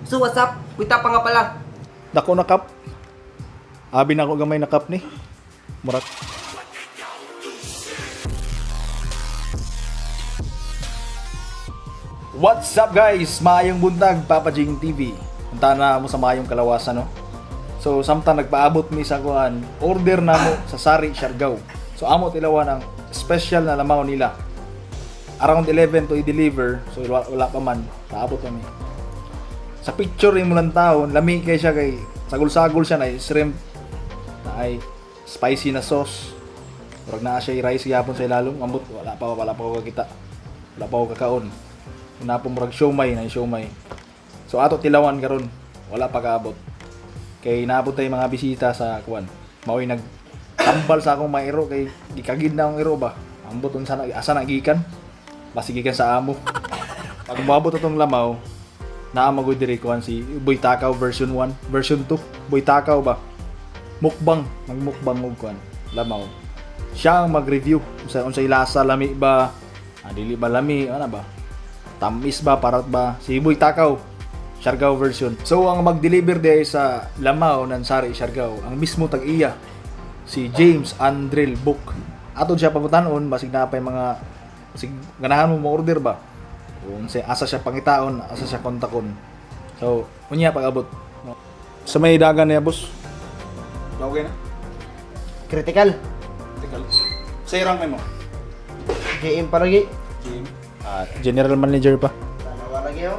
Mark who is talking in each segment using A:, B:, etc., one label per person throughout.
A: So what's up? Kuita pa nga pala.
B: Dako na kap. Abi na ako gamay na kap ni. Murat. What's up guys? Maayong buntag, Papa Jing TV. Punta na mo sa maayong kalawasan, no? So, samtang nagpaabot mi sa kuan, order na mo sa Sari Siargao. So, amo tilawan ang special na lamaw nila. Around 11 to i-deliver. So, wala pa man. Paabot kami. Sa picture mo lang taon, lami kay siya kay sagol-sagol siya na shrimp na ay spicy na sauce. Murag naa siya i-rice yapon sa ilalom. Ambot, wala pa ko kita. Wala pa ko kakaon. Na po murag siomay na siomay. So ato tilawan karon, wala pa kaabot. Kay naabot tay mga bisita sa kuan. Maoy nagtambal sa akong mairo kay gikagid na akong iro ba. Ambot unsa na asa na gikan? Basi gikan sa amo. Pag moabot atong lamaw, naa magud diri kuan si Boy Takaw version 1, version 2. Boy Takaw ba? Mukbang, magmukbang og kuan, lamaw. Siya ang mag-review unsay lasa, lami ba? Dili ba lami, ano ba? Tamis ba, parat ba? Si Boy Takaw, Siargao version. So, ang mag-deliver day sa lamaw ng Sari Siargao, ang mismo tag-iya, si James Andril Book. Atod siya pangutanon, basig na pa yung mga, basig ganahan mo ma-order ba? Kung asa siya pangitaon, asa siya kontakon. So, unya pag-abot. Sa may dagan niya, boss. Okay na?
C: Critical.
B: Critical. Sa irang kayo mo?
C: GM pa lagi.
B: GM. General manager pa.
C: Dalawa lagi oh.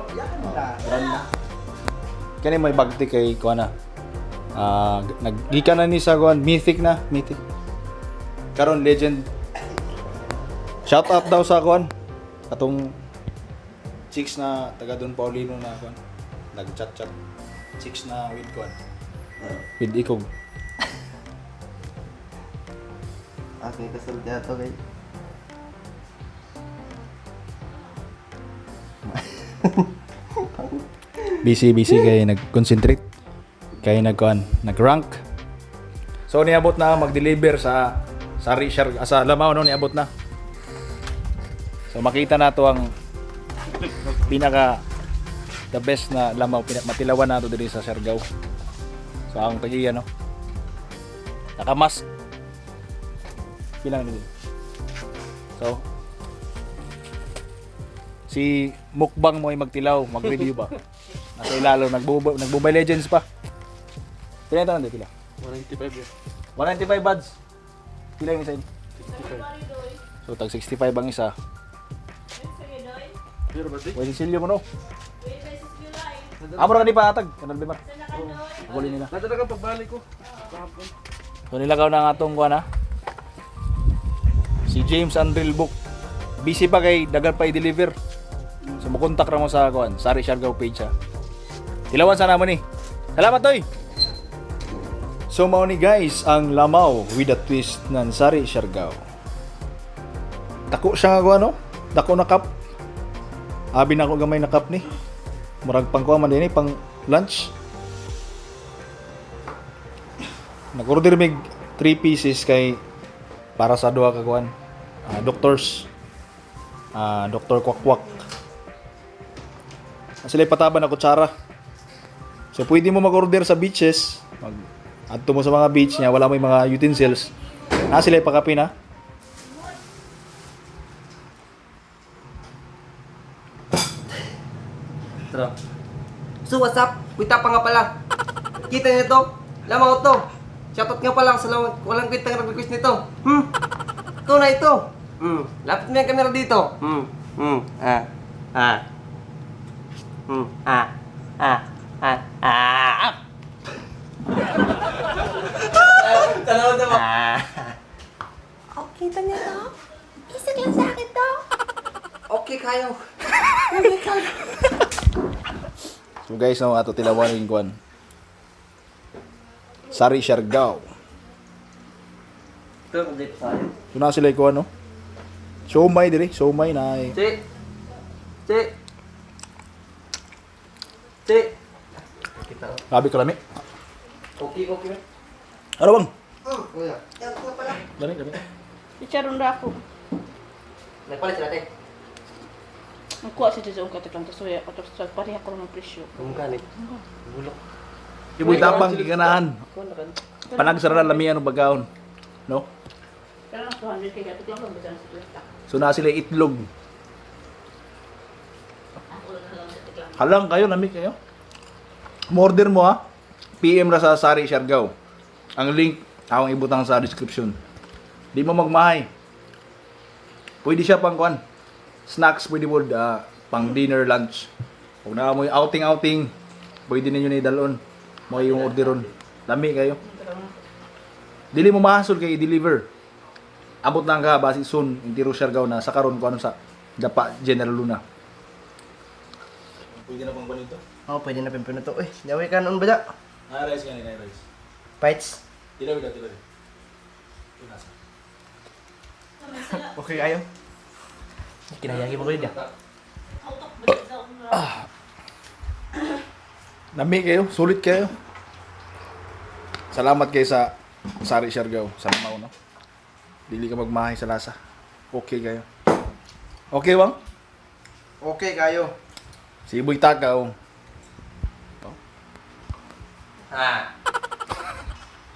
B: Run na. Kani may bagti kay kuana. Naggikan na ni sa kuan, mythic na, mythic. Karon legend. Shout out daw sa kuan. Katong chicks na taga Don Paulino na kuan. Nag-chat. Chicks na with kuan. With ikog.
C: Okay, kasulti ato kay.
B: Busy kay nag-concentrate. Kay nag-rank. So niabot na mag-deliver sa Sari Siargao, sa lamaw no niabot na. So makita na to ang pinaka the best na lamaw matilawan nato diri sa Siargao. So ang tagiya no. Naka-mask. Bilang nito. So si mukbang mo ay magtilaw, mag-review ba? Nasa ilalo, nag-Mobile Legends pa. Pila yung tanong, pila?
D: 195 yan.
B: 195 buds. Pila yung isa yun?
D: 65.
B: So, tag 65 ang isa.
D: Pero ba di?
B: Pwede silyo mo no? Amo na ka di pa atag, kanal bimar. Guli nila.
D: Nadala ka pagbalik ko. Kahapon.
B: So, nilagaw na nga itong kuha na. Si James Andril Book. Busy pa kay dagan pa i-deliver. So, makontak na mo sa kuhan, Sari Siargao page ha. Tilawan sana mo ni. Salamat toy! So, mao ni guys, ang lamaw with a twist ng Sari Siargao. Dako siya nga kuha no? Dako na cup. Abi na ako gamay na cup ni. Murag pang kuha man din pang lunch. Nag-order mig 3 pieces kay para sa duha ka kuhan. Doctors. Dr. Kwakwak. Sila pataban na kutsara. So pwede mo mag-order sa beaches. Adto mo sa mga beach niya, wala mo yung mga utensils. Sila pakapin ha.
A: Tara. So what's up? Kuita pa nga pala. Kita niyo to? Lamaw to. Shoutout nga pa lang sa walang kwenta nga nag-request nito. Ito na ito. Lapit mo yung camera dito. Tanaw naman.
E: Okay, tanya to. Isa lang sa akin to.
A: Okay kayo.
B: So guys, no, ato tilawan yung kuhan. Sari Siargao.
A: Ito, update pa sa'yo.
B: So na sila yung kuhan, no? Siomay diri, siomay na ay.
A: Cik.
B: Grabe kalami.
A: Okay.
B: Ano bang?
C: Kuya.
A: Yan, ito pala.
B: Dami.
E: Chicharon na ako.
A: Nagpalit sila, te.
D: Nagkuha si Jose ang katiklang tasuya. At sa pareha ko ng presyo.
A: Kung ganit. Bulok.
B: Iboy tapang giganahan. Panagsara na lamian ng bagahon. No?
D: Pero ang 200 kay katiklang kung basan sa tuwenta.
B: So na sila itlog. Halang kayo, lamig kayo. Order mo ha. PM ra sa Sari Siargao. Ang link akong ibutang sa description. Di mo magmahay. Pwede siya pang kuan. Snacks pwede mo pang dinner, lunch. Kung na mo outing, pwede ninyo ni dalon. Mo yung orderon. Lami kayo. Dili mo mahasol kay i-deliver. Abot na ka basi soon Intiro Siargao na sa karon ko ano sa Dapa General Luna. Pwede na pang banito.
C: Oh, pwede na pimpin na to. Eh, nyaway ka noon ba da?
B: Rice gani, rice.
C: Fights.
B: Tilaw. Tunasa.
C: Okay kayo? Kinayagi mo ko yun.
B: Lami kayo, sulit kayo. Salamat kayo sa Sari Siargao. Salamat no. Dili ka magmahay sa lasa. Okay kayo. Okay, Wang?
C: Okay kayo.
B: Si Iboy Takaw.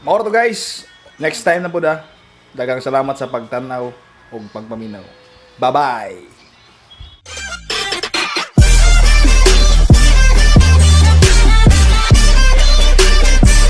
B: Mauro to guys. Next time na po da. Dagang salamat sa pagtanaw o pagpaminaw. Bye-bye.